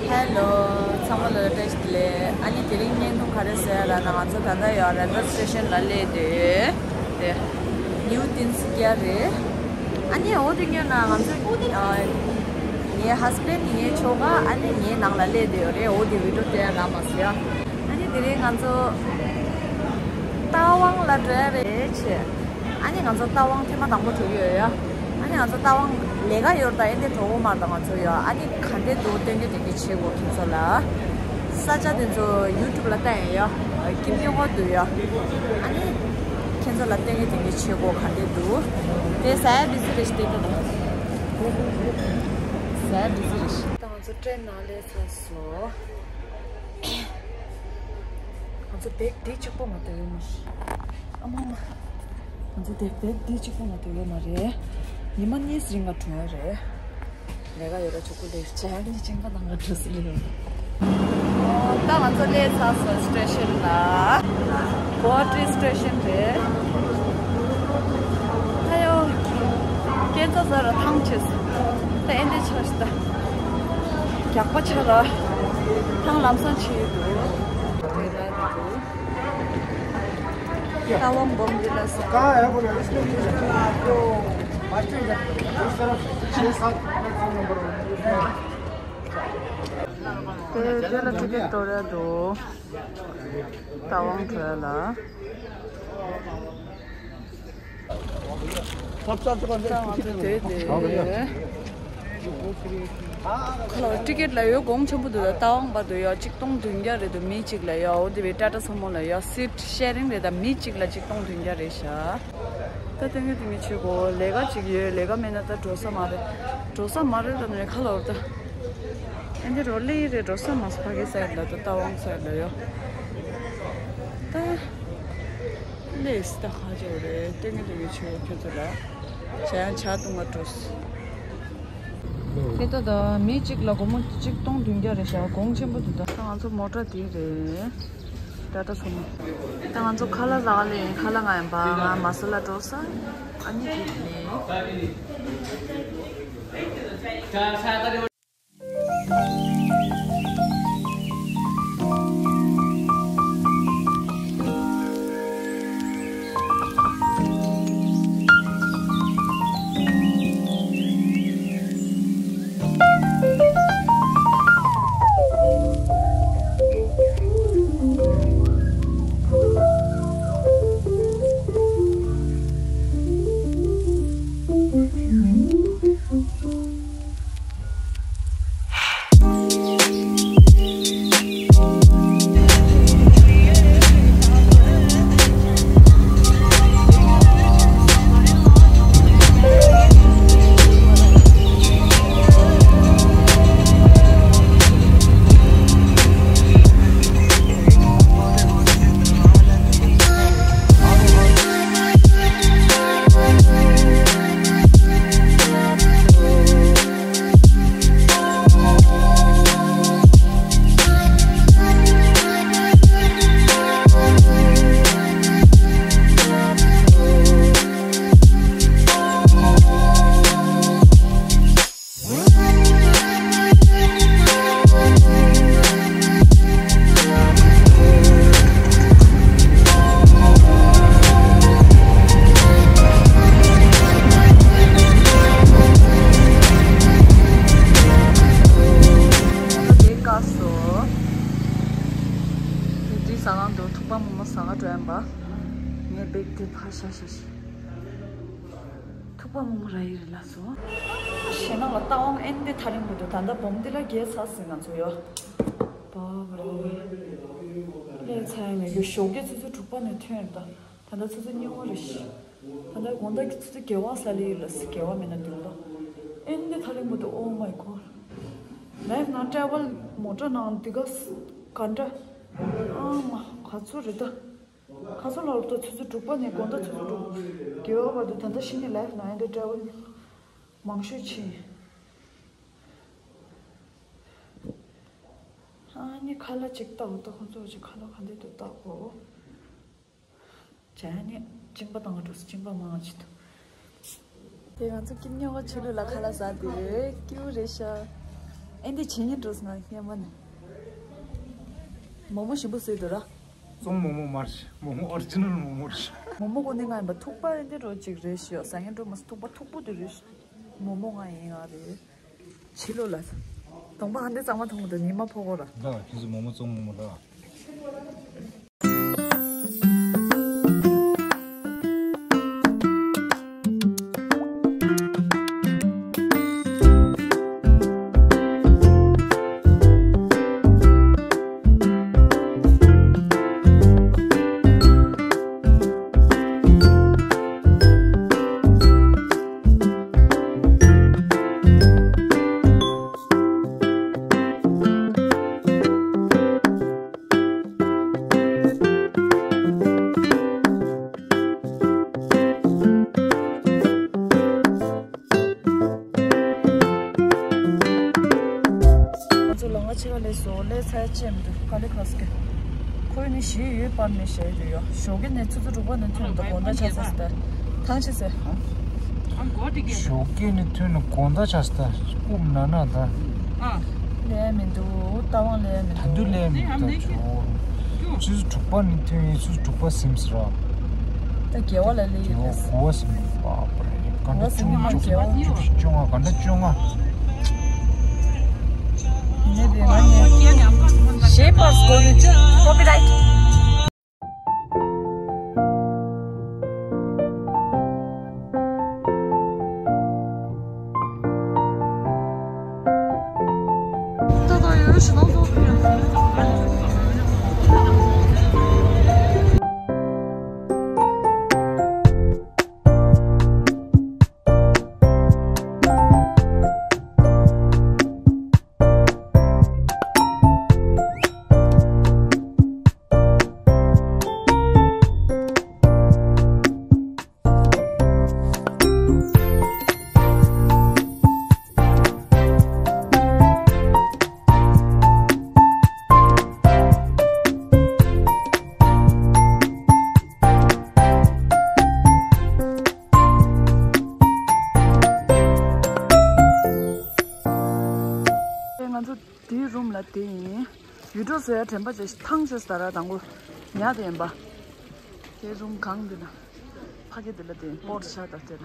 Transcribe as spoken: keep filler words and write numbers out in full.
ཧེ་ལོ། ཚང་མ་ལ་བཀྲ་ཤིས་བདེ་ལེགས། ཨ་ནི་དེ་རིང་བརྙན་ཐུང་ག་རེ་བཟོ་ཡ་ལབ་ན། ང་ཚོ་ད་ལྟ་ཡོད་རེལ་ཝེ་སི་ཊེ་ཤན་ལ་སླེབས་བསྡད་ཡོད། དེ་ནིའུ་ཏིན་སི་ཀྱ་རེད། ཨ་ནི་འོ་དེ་སྔོན་ན་ང་ཚོ་ཨ་ངའི་ཧ་སི་བྷེན་ཌི་ངའི་ཁྱོ་ག་ཨ་ནི་ངའི་ནང་ལ་སླེབས་བསྡད་ཡོད་རེད། འོ་དེ་བི་ཌི་ཡོ་བལྟས་ཡ་ལབ་མ་སོང་ཡ། ཨ་ནི་དེ་རིང་ང་ཚོ་རྟ་དབང་ལ་འགྲོ་ཡ་རེད་བྱས། ཨ་ནི་ང་ཚོ་རྟ་དབང་ཐེངས་མ་དང་པོ་འགྲོ་གི་ཡོད་ཡ། ཨ་ནི་ང་ཚོ་རྟ་དབང་ལས་ཀ་ཡོད་རེད་ད། ཨེ་འདི་འགྲོ་གི་མ་རེད་ད་ང་ཚོ་ཡ། ཨ་ནི་ག་འདྲ་འདུག་སྟོན་གི་སྟོན་གི་བྱེད་དགོས་ཁྱེད་ཚོ་ལ། ས་ཆ་དེ་ཚོ་ཡུ་ཊུབ་ལ་བལྟ་ཡ་ཡ། ཀིམ་ཡོང་གི་འདུག་ཡ། ཨ་ནི་ཁྱེད་ཚོ་ལ་སྟོན་གི་སྟོན་གི་བྱེད་དགོས་ག་འདྲ་འདུག་དེ་ཟ་ཡ་བི་ཟི་རེད་ཤག་དེ་ལྟ་དང་། ཟ་ཡ་བི་ཟི་རེད་ཤག་ད་ང་ཚོ་ཊེན་ནང་སླེབས་ཚར་སོང་། ང་ཚོ་བེག་དེ་གཅིག་པོ་མ་གཏོགས་ཡོད་མ་རེད། ཨ་མ་མ། ང་ཚོ་བེག་བེག་དེ་གཅིག་པོ་མ་གཏོགས་ཡོད་མ་རེད། ཉི་མ་གཉིས་རིང་ང་འགྲོ་ཡ་རེད། ལས་ཀ་ཡོད་ར་ཆུ་ཁུ་ལས་བྱ་ཡ་གཉིས་ཅིང་པ་དང་ང་འགྲོ་སྲིད་ལས་ཡོད། ད་ང་ཚོ་སླེབས་ཚར་སོང་སི་ཊེ་ཤན་ལ། གོ་ཧ་ཊི་སི་ཊེ་ཤན་རེད། ཨ་ཡོ། སྐད་ཆ་ཟ་ར་ཐང་ཆད་སོང་། ད་ཨེ་འདྲ་ཆགས་ཤག་ད། རྒྱགས་པ་ཆགས་ར། ཐང་ལམ་སང་ཆད་ཡོད་འདུག་རྟ་དབང་སྦོམ་འདི་ལ་སོགས། कहाँ है बोलो, इसमें कुछ नहीं है, आपको मास्टर इधर, उस तरफ छः सात प्लेटफॉर्म नंबर हो। དེ་དེ་ལ་ཊི་ཀེ་ཊི་གཏོར་ཡ་འདུག་རྟ་དབང་བྲོ་ཡ་ལ། ཁ་ལོ་ཊི་ཀེ་ཊི་ལ་ཡོད་གོང་ཆེན་པོ་འདུག་རྟ་དབང་བར་དུ་ཡོད་ཆིག་སྟོང་བདུན་བརྒྱ་རེད་འདུག་མི་གཅིག་ལ་ཡོད། འོ་དེ་བས་ཊ་ཊ་སུ་མོ་ལ་ཡོད། སིཊ་ཤེ་རིང་རེད་ད། མི་གཅིག་ལ་ཆིག་སྟོང་བདུན་བརྒྱ་རེད་ཤག་ད་ལྟ་ངས་དེ་མི་བྱེད་གོ་ལས་ཀ་ཅིག་ཡོད། ལས་ཀ་མེད་ན་ད་འགྲོ་ས་མ་རེད། འགྲོ་ས་མ་རེད་ད་ནས་ཁ་ལོ་ད། ཨེ་འདི་རོ་ལི་རེད། འགྲོ་ས་མ་སོང་། ཕ་གི་སའིཌ་ལ་ད་རྟ་དབང་སའིཌ་ལ་ཡོད་ད། ལེས་ད་ཁ་ཅོ་རེད། ལྟོས་ངེས་ལྟོས་ངེས་ཆོས་ཁྱོད་ཚོ་ལ་བྱ་ཡང་བྱ་བཏུང་བ་འགྲོ་སི། དེ་ལྟ་ད་མི་གཅིག་ལ་སྒོར་མོ་གཅིག་སྟོང་བདུན་བརྒྱ་རེད་ཤག་གོང་ཆེན་པོ་འདུག་ད་ང་ཚོ་མོ་ཊ་དེ་རེད། ཊ་ཊ་སུ་མོ། ད་ང་ཚོ་ཁ་ལག་ཟ་ག་ལེ། ཁ་ལག་ང་ཡིན་པ་ང་མ་ས་ལ་འགྲོ་ས། ཨ་ནི་དེ་ནས། དེ་བཀག་སོ། དེ་དུས་ཟ་ཁང་དུ་ཐུག་པ་མོག་མོག་ཟ་ག་འགྲོ་ཡིན་པ། ངས་བེག་དེ་ཕར་བཞག་བཞག་བཞག་ཐུག་པ་མོག་མོག་རག་གི་རེད་ལབ་སོང་། ཞེད་སྣང་ལ་རྟ་དབང་ཨེ་འདི་ཐག་རིང་པོ་འདུག་ད་ལྟ་སྦོམ་འདི་ལ་བརྒལ་ཚར་ཟིན་ང་ཚོ་ཡོད། པ་བ་རེད། ལས་ཚ་ཡང་མེད་རྒྱུ་ཞོགས་ཀས་ཆུ་ཚོད་དྲུག་པ་ནས་ཐོན་ད། ད་ལྟ་ཆུ་ཚོད་གཉིས་པ་རེད་ཤག་ད་ལྟ་དགོང་དག་གི་ཆུ་ཚོད་བརྒྱད་པ་ས་ལི་ཡོད་ལ་སི་བརྒྱད་པ་མེད་ན་བདུན་པ། ཨེ་འདི་ཐག་རིང་པོ་འདུག Oh my God. ལའིཕ་ནང་ཊེ་བལ་མོ་ཊ་ནང་འདི་ག་ག་འདྲ། ཨ་མ་ག་ཚོད་རེད་ད། ཁ་སང་ལ་ལོ་ཏོ་ཆུ་ཚོད་དྲུག་པ་ནས་དགོང་དག་ཆུ་ཚོད་དྲུག་བརྒྱད་པ་བར་དུ་ད་ལྟ་ཤི་ནས་ལའིཕ་ནང་ཡང་དེ་ཊེ་བལ་མང་ཤོས་ཕྱིན། ཨ་ནི་ཁ་ལག་ཅིག་བཏགས་འོ་ད་ཁོང་ཚོ་ཅིག་ཁ་ལག་ག་འདྲ་འདུག་བཏགས་གོ། བྱས་ནས་གཅིན་པ་བཏང་ག་འགྲོ་སི་གཅིན་པ་མང་ཅིག་འདུག་དེ་ང་ཚོ་ཀིམ་ཉོ་ག་ཆུ་ལུད་ལ་ཁ་ལག་ཟ་དེ་རེད། ཀིའུ་རེད་ཤག་ཨེ་འདི་བྱེད་ཉན་འགྲོ་སོང་ང་སྔོན་མ་ནས། མོག་མོག་ཞིམ་པོ་བཟོས་འདུག་ར། བཙོང་མོག་མོག་མ་རེད། མོག་མོག་ཨོ་རི་ཇི་ནལ་མོག་མོག་རེད། མོག་མོག་ཁོ་ནི་ང་ཡིན་པ་ཐུག་པ་ཨེ་འདི་འགྲོ་ཅིག་རེད་ཤག་ཟ་ཉན་འགྲོ་མ་སོང་། ཐུག་པ་མཐུག་པོ་དེ་རེད་ཤག་མོག་མོག་ང་ཡིན་ང་རེད། ཕྱི་ལོགས་ལ། གདོང་པ་ཧ་འདི་གཙང་མ་མཐོང་གི་འདུག་ཉི་མ་ཕོག་གོ་ར། ལ་ཁྱེད་ཚོ་མོག་མོག་བཙོང་མོག་མོག་ལ། ང་ཚོ་ལོ་ལྔ་ཕྱེད་ཀ་ལས་སོ་ལས་ཚར་ཅེམ་དུ་ག་ལེ་ཁ་སྐད། ཁོས་ནི་གཞི་ཡོད་པར་ནི་བཤད་ཡོད་ཡོ། ཞོགས་ཀས་ནས་ཆུ་ཚོད་དྲུག་པ་ནས་ཐོན་འདུག་དགོང་དག་ཆ་ཚ་སྟེ། ཐང་ཆད་ཟེར། ཞོགས་ཀས་ནས་ཐོན་ནས་དགོང་དག་ཆ་སྟེ་རྐུབ་ན་ན་ད། ལས་མི་འདུག་རྟ་དབང་ལས་མི་འདུག་ད་དུང་ལས་མི་འདུག་ཇོ། ཆུ་ཚོད་དྲུག་པ་ནས་ཐོན་ཡིན། ཆུ་ཚོད་དྲུག་པ་ཟིན་ཟེར་ར། ད་དགེ་བ་ལ་ལས་ཡོད་དགེ་བ་གོ་བ་ཟིན་པ་པ་རེད། ག་འདྲ་བཅུ་ལྔ་བཅུ་ལྔ་ག་འདྲ་བཅུ་ལྔ། ཡིན་ནའི་དེ་ང་ནི་ཞེས་པར་སྐོར་ནི་ཀོ་པི་རའིཊ། ང་ཚོ་དེའི་རུམ་ལ་དེ་ཡིན། ཡུལ་གྲོགས་ཟེར་ཡ་དྲན་པ་བྱས་ཤིག་ཐང་ཆད་ཟེར་ར་དང་པོ་ཉག་དེ་ཡིན་པ། དེ་རུམ་གང་འདི་ལ། ཕ་གི་འདི་ལ་དེ་པོར་ཤ་དང་དེ་ལ།